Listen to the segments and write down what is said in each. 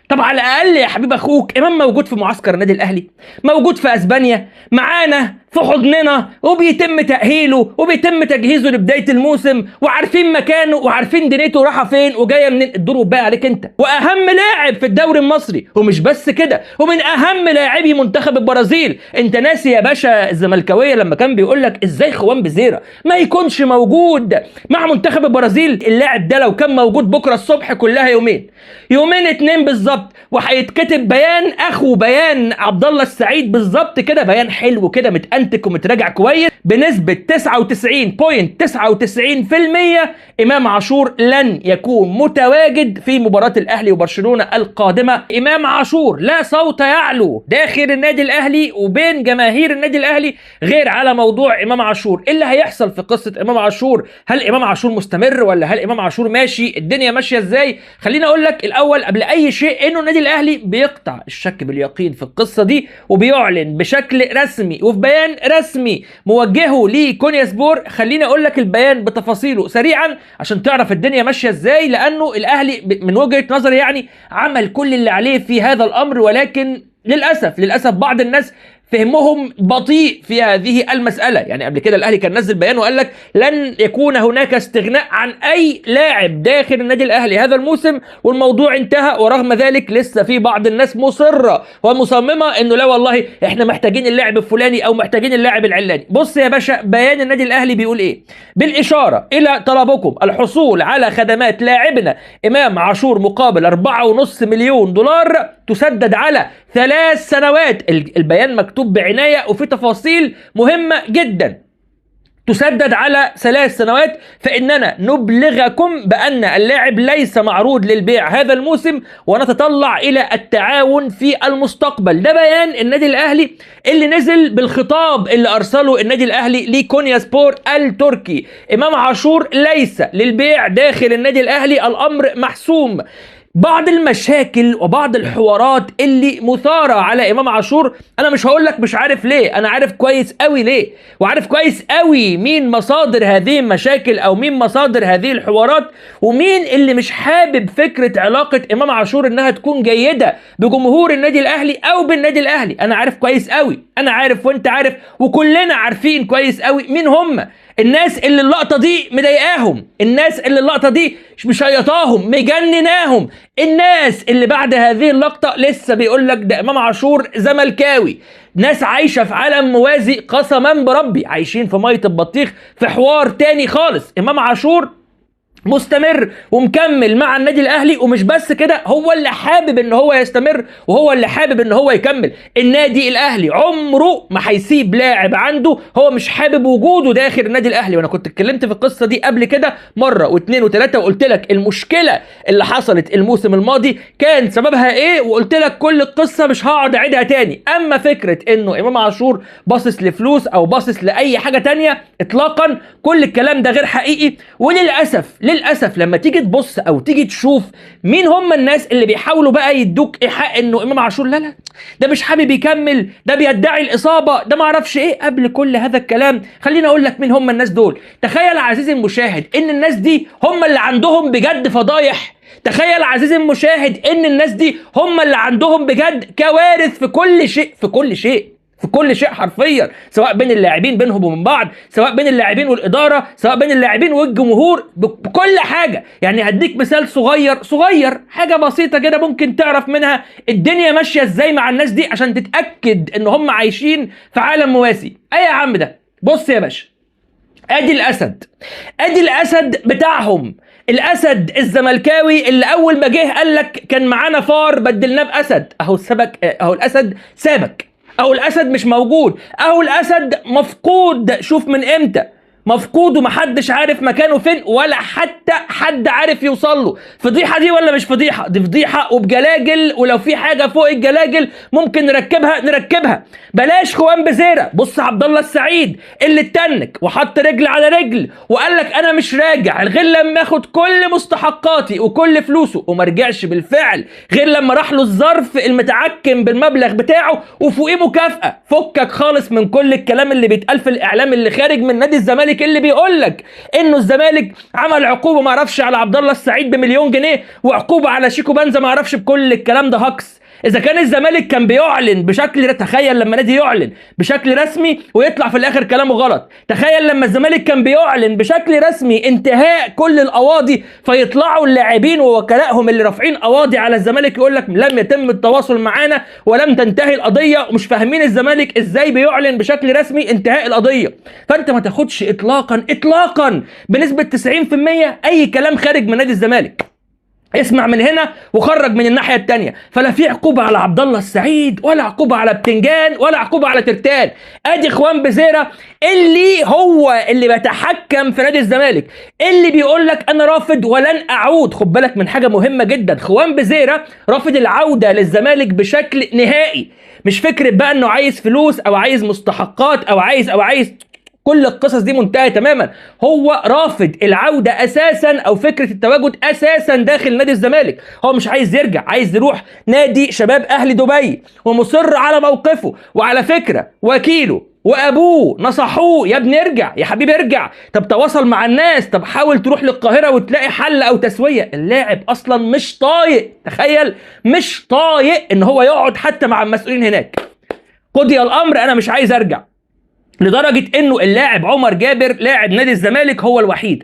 طب على الاقل يا حبيب اخوك امام موجود في معسكر النادي الاهلي، موجود في اسبانيا معانا في حضننا، وبيتم تاهيله وبيتم تجهيزه لبداية الموسم، وعارفين مكانه وعارفين دنيته رايحة فين وجاية منين. الدور بقى عليك انت، واهم لاعب في الدوري المصري، ومش بس كده، ومن اهم لاعبي منتخب البرازيل. انت ناسي يا باشا الزملكاويه لما كان بيقول لك ازاي خوان بيزيرا ما يكونش موجود مع منتخب البرازيل؟ اللاعب ده لو كان موجود بكره الصبح كلها يومين، يومين اتنين بالظبط، وهيتكتب بيان اخو بيان عبد الله السعيد بالظبط كده، بيان حلو كده متأنتك ومتراجع كويس، بنسبة 99.99% إمام عاشور لن يكون متواجد في مباراة الأهلي وبرشلونة القادمة. إمام عاشور لا صوت يعلو داخل النادي الأهلي وبين جماهير النادي الأهلي غير على موضوع إمام عاشور. إيه اللي هيحصل في قصة إمام عاشور؟ هل إمام عاشور مستمر ولا هل إمام عاشور ماشي؟ الدنيا ماشية إزاي؟ خليني أقول لك الأول قبل أي شيء إنه النادي الأهلي بيقطع الشك باليقين في القصة دي، وبيعلن بشكل رسمي وفي بيان رسمي موجهة لكونيا سبور. خليني اقول لك البيان بتفاصيله سريعا عشان تعرف الدنيا ماشية ازاي، لانه الاهلي من وجهه نظري يعني عمل كل اللي عليه في هذا الامر، ولكن للاسف بعض الناس فهمهم بطيء في هذه المسألة. يعني قبل كده الأهلي كان نزل بيان وقال لك لن يكون هناك استغناء عن أي لاعب داخل النادي الأهلي هذا الموسم، والموضوع انتهى. ورغم ذلك لسه في بعض الناس مصرة ومصممة إنه لا والله إحنا محتاجين اللاعب الفلاني أو محتاجين اللاعب العلاني. بص يا باشا، بيان النادي الأهلي بيقول إيه؟ بالإشارة إلى طلبكم الحصول على خدمات لاعبنا إمام عاشور مقابل 4.5 مليون دولار تسدد على 3 سنوات. البيان مكتوب بعناية وفي تفاصيل مهمة جدا. تسدد على 3 سنوات، فإننا نبلغكم بأن اللاعب ليس معروض للبيع هذا الموسم ونتطلع إلى التعاون في المستقبل. ده بيان النادي الأهلي اللي نزل بالخطاب اللي أرسله النادي الأهلي لكونيا سبور التركي. إمام عاشور ليس للبيع داخل النادي الأهلي، الأمر محسوم. بعض المشاكل وبعض الحوارات اللي مثارة على إمام عاشور، أنا مش هقول لك مش عارف ليه، أنا عارف كويس قوي ليه، وعارف كويس قوي مين مصادر هذه المشاكل أو مين مصادر هذه الحوارات، ومين اللي مش حابب فكرة علاقة إمام عاشور إنها تكون جيدة بجمهور النادي الأهلي أو بالنادي الأهلي. أنا عارف كويس قوي، أنا عارف وأنت عارف وكلنا عارفين كويس قوي مين هم الناس اللي اللقطة دي مضايقاهم، الناس اللي اللقطة دي مشيطاهم مجنناهم، الناس اللي بعد هذه اللقطة لسه بيقول لك ده إمام عاشور زملكاوي. ناس عايشة في عالم موازي قسما بربي، عايشين في مية البطيخ، في حوار تاني خالص. إمام عاشور مستمر ومكمل مع النادي الاهلي، ومش بس كده، هو اللي حابب ان هو يستمر وهو اللي حابب ان هو يكمل. النادي الاهلي عمره ما هيسيب لاعب عنده هو مش حابب وجوده داخل النادي الاهلي. وانا كنت اتكلمت في القصة دي قبل كده مرة واثنين وثلاثة، وقلت لك المشكلة اللي حصلت الموسم الماضي كان سببها ايه، وقلت لك كل القصة مش هقعد اعيدها تاني. اما فكرة انه امام عاشور باصص لفلوس او باصص لاي حاجة تانية اطلاقا، كل الكلام ده غير حقيقي. وللاسف لما تيجي تبص او تيجي تشوف مين هم الناس اللي بيحاولوا بقى يدوك ايحاء انه امام عاشور لا لا ده مش حابب يكمل، ده بيدعي الاصابة، ده ما اعرفش ايه، قبل كل هذا الكلام خليني اقول لك مين هم الناس دول. تخيل عزيزي المشاهد ان الناس دي هم اللي عندهم بجد فضايح. تخيل عزيزي المشاهد ان الناس دي هم اللي عندهم بجد كوارث في كل شيء، في كل شيء، في كل شيء حرفيا، سواء بين اللاعبين بينهم وبين بعض، سواء بين اللاعبين والإدارة، سواء بين اللاعبين والجمهور، بكل حاجة. يعني هديك مثال صغير صغير، حاجة بسيطة كده ممكن تعرف منها الدنيا ماشية ازاي مع الناس دي عشان تتأكد ان هم عايشين في عالم موازي. ايه يا عم ده؟ بص يا باشا، ادي الاسد، ادي الاسد بتاعهم، الاسد الزملكاوي اللي اول ما جه قال لك كان معانا فار بدلناه باسد، اهو سبك، اهو الاسد سابك، اهو الاسد مش موجود، اهو الاسد مفقود. شوف من امتى مفقود ومحدش عارف مكانه فين ولا حتى حد عارف يوصل له. فضيحة دي ولا مش فضيحة؟ دي فضيحة وبجلاجل، ولو في حاجة فوق الجلاجل ممكن نركبها نركبها. بلاش خوان بزيره. بص عبد الله السعيد اللي اتنك وحط رجل على رجل وقال لك انا مش راجع غير لما اخد كل مستحقاتي وكل فلوسه، وما رجعش بالفعل غير لما راح له الظرف المتعكم بالمبلغ بتاعه وفوقيه مكافاة. فكك خالص من كل الكلام اللي بيتقال في الاعلام اللي خارج من نادي الزمالك الزمالك اللي بيقول لك انه الزمالك عمل عقوبه ما اعرفش على عبد الله السعيد ب1,000,000 جنيه، وعقوبه على شيكو بانزا ما اعرفش، بكل الكلام ده هكس. اذا كان الزمالك كان بيعلن بشكل، تخيل لما نادي يعلن بشكل رسمي ويطلع في الاخر كلامه غلط، تخيل لما الزمالك كان بيعلن بشكل رسمي انتهاء كل القواضي فيطلعوا اللاعبين ووكلائهم اللي رافعين قواضي على الزمالك يقول لك لم يتم التواصل معانا ولم تنتهي القضية، ومش فاهمين الزمالك ازاي بيعلن بشكل رسمي انتهاء القضية. فانت ما تاخدش اطلاقا اطلاقا بنسبة 90% اي كلام خارج من نادي الزمالك، اسمع من هنا وخرج من الناحية التانية. فلا في عقوبه على عبد الله السعيد، ولا عقوبه على بتنجان، ولا عقوبه على ترتان. ادي خوان بيزيرا اللي هو اللي بيتحكم في نادي الزمالك، اللي بيقول لك انا رافض ولن اعود. خد بالك من حاجة مهمة جدا، خوان بيزيرا رافض العودة للزمالك بشكل نهائي، مش فكرة بقى انه عايز فلوس او عايز مستحقات او عايز او عايز، كل القصص دي منتهية تماما. هو رافض العودة اساسا او فكرة التواجد اساسا داخل نادي الزمالك، هو مش عايز يرجع، عايز يروح نادي شباب اهلي دبي، ومصر على موقفه. وعلى فكرة وكيله وابوه نصحوه يا ابني ارجع يا حبيبي ارجع، طب تواصل مع الناس، طب حاول تروح للقاهره وتلاقي حل او تسويه. اللاعب اصلا مش طايق، تخيل مش طايق ان هو يقعد حتى مع المسؤولين هناك. قضي الامر انا مش عايز ارجع، لدرجة انه اللاعب عمر جابر لاعب نادي الزمالك هو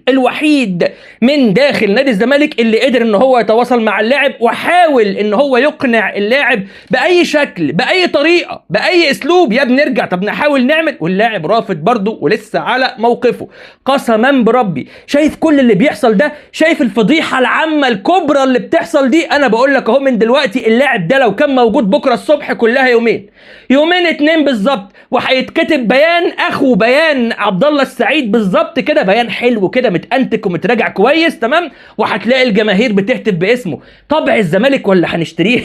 الوحيد من داخل نادي الزمالك اللي قدر ان هو يتواصل مع اللاعب وحاول ان هو يقنع اللاعب باي شكل باي طريقة باي اسلوب، يا ابني ارجع، طب نحاول نعمل، واللاعب رافض برضه ولسه على موقفه. قسما بربي شايف كل اللي بيحصل ده، شايف الفضيحة العامة الكبرى اللي بتحصل دي، انا بقول لك اهو من دلوقتي اللاعب ده لو كان موجود بكرة الصبح كلها يومين، يومين اتنين بالظبط، وهيتكتب بيان اخو بيان عبد الله السعيد بالظبط كده، بيان حلو كده متأنتك ومتراجع كويس تمام، وهتلاقي الجماهير بتهتف باسمه. طبع الزمالك ولا هنشتريه؟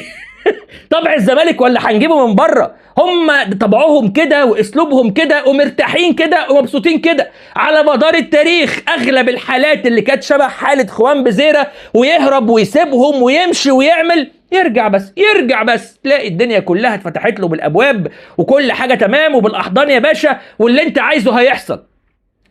طبع الزمالك ولا هنجيبه من بره؟ هم طبعهم كده واسلوبهم كده ومرتاحين كده ومبسوطين كده. على مدار التاريخ اغلب الحالات اللي كانت شبه حالة خوان بيزيرا ويهرب ويسيبهم ويمشي ويعمل، يرجع بس يرجع بس تلاقي الدنيا كلها اتفتحت له بالابواب وكل حاجة تمام وبالاحضان يا باشا، واللي انت عايزه هيحصل.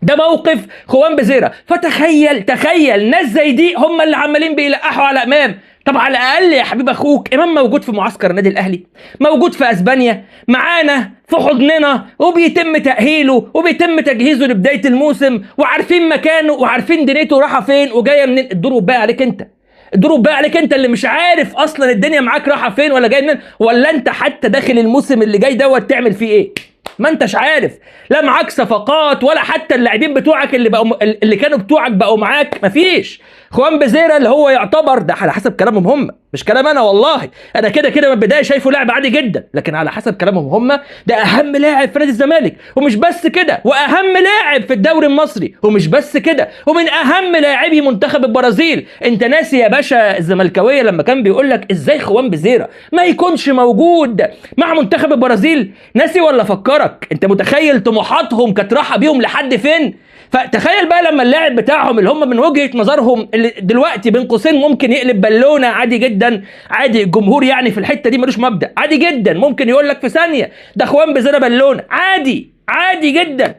ده موقف خوان بيزيرا. فتخيل تخيل ناس زي دي هم اللي عمالين بيلقحوا على امام. طب على الاقل يا حبيب اخوك امام موجود في معسكر النادي الاهلي، موجود في اسبانيا معانا في حضننا، وبيتم تاهيله وبيتم تجهيزه لبداية الموسم، وعارفين مكانه وعارفين دنيته رايحة فين وجاية منين. الدور بقى عليك انت، الدروب بقى عليك انت اللي مش عارف اصلا الدنيا معاك رايحة فين ولا جاية منين، ولا انت حتى داخل الموسم اللي جاي دوت تعمل فيه ايه، ما انتش عارف. لا معاك صفقات ولا حتى اللاعبين بتوعك اللي بقوا اللي كانوا بتوعك بقوا معاك، مفيش. خوان بيزيرا اللي هو يعتبر ده على حسب كلامهم هم، مش كلام انا والله، انا كده كده من البداية شايفه لاعب عادي جدا، لكن على حسب كلامهم هم ده اهم لاعب في نادي الزمالك، ومش بس كده واهم لاعب في الدوري المصري، ومش بس كده ومن اهم لاعبي منتخب البرازيل. انت ناسي يا باشا الزملكاويه لما كان بيقول لك ازاي خوان بيزيرا ما يكونش موجود مع منتخب البرازيل؟ ناسي ولا فكرك؟ انت متخيل طموحاتهم كانت رايحة بيهم لحد فين؟ فتخيل بقى لما اللاعب بتاعهم اللي هم من وجهة نظرهم اللي دلوقتي بين قوسين ممكن يقلب بالونه عادي جدا، عادي الجمهور يعني في الحتة دي ملوش مبدأ، عادي جدا ممكن يقول لك في ثانية ده خوان بيزيرا بالونه، عادي عادي جدا.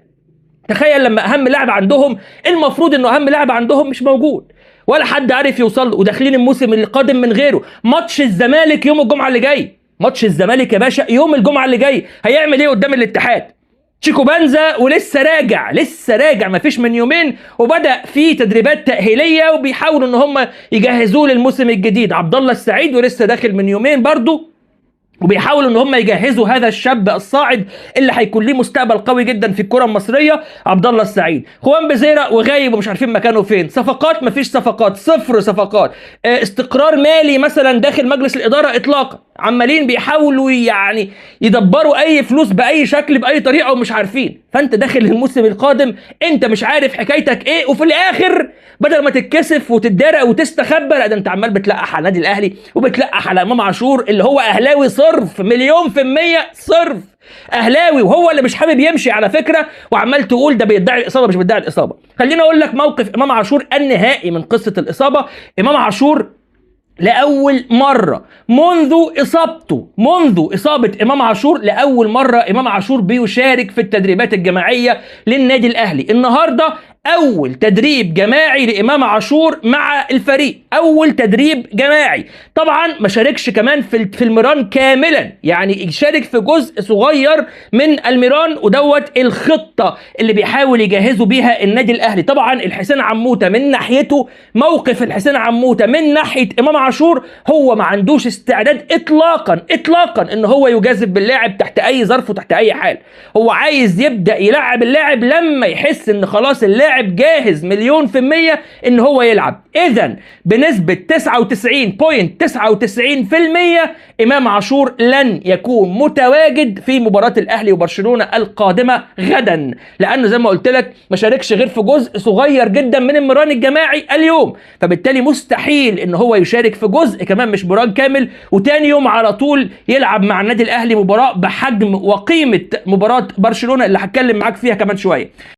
تخيل لما اهم لاعب عندهم، المفروض انه اهم لاعب عندهم، مش موجود ولا حد عارف يوصل له، وداخلين الموسم القادم من غيره. ماتش الزمالك يوم الجمعة اللي جاي، ماتش الزمالك يا باشا يوم الجمعة اللي جاي هيعمل ايه قدام الاتحاد؟ تشيكو بانزا ولسه راجع، لسه راجع مفيش من يومين، وبدأ في تدريبات تأهيلية وبيحاولوا ان هم يجهزوه للموسم الجديد. عبد الله السعيد ولسه داخل من يومين برضو، وبيحاولوا ان هم يجهزوا هذا الشاب الصاعد اللي هيكون ليه مستقبل قوي جدا في الكره المصرية، عبد الله السعيد. خوان بيزيرا وغايب ومش عارفين مكانه فين. صفقات مفيش صفقات، صفر صفقات. استقرار مالي مثلا داخل مجلس الادارة اطلاقا، عمالين بيحاولوا يعني يدبروا اي فلوس باي شكل باي طريقه ومش عارفين. فانت داخل الموسم القادم انت مش عارف حكايتك ايه، وفي الاخر بدل ما تتكسف وتتدارى وتستخبى، لا ده انت عمال بتلقح على النادي الاهلي وبتلقح على امام عاشور اللي هو اهلاوي صرف، 1,000,000% صرف اهلاوي، وهو اللي مش حابب يمشي على فكرة، وعمال تقول ده بيدعي الاصابة مش بيدعي الاصابة. خليني اقول لك موقف امام عاشور النهائي من قصة الاصابة. امام عاشور لاول مرة منذ اصابته، منذ اصابه امام عاشور، لاول مرة امام عاشور بيشارك في التدريبات الجماعية للنادي الاهلي. النهارده اول تدريب جماعي لامام عاشور مع الفريق، اول تدريب جماعي. طبعا ما شاركش كمان في الميران كاملا، يعني شارك في جزء صغير من الميران، ودوت الخطة اللي بيحاول يجهزوا بيها النادي الاهلي. طبعا الحسين عموتة من ناحيته، موقف الحسين عموتة من ناحية امام عاشور، هو ما عندوش استعداد اطلاقا اطلاقا ان هو يجازف باللاعب تحت اي ظرف وتحت اي حال. هو عايز يبدا يلعب اللاعب لما يحس ان خلاص اللاعب جاهز 1,000,000% ان هو يلعب. اذا بنسبة 99.99% امام عاشور لن يكون متواجد في مباراة الاهلي وبرشلونة القادمة غدا، لانه زي ما قلت لك ما شاركش غير في جزء صغير جدا من المران الجماعي اليوم، فبالتالي مستحيل ان هو يشارك في جزء كمان مش مران كامل، وتاني يوم على طول يلعب مع النادي الاهلي مباراة بحجم وقيمة مباراة برشلونة اللي هتكلم معاك فيها كمان شوية.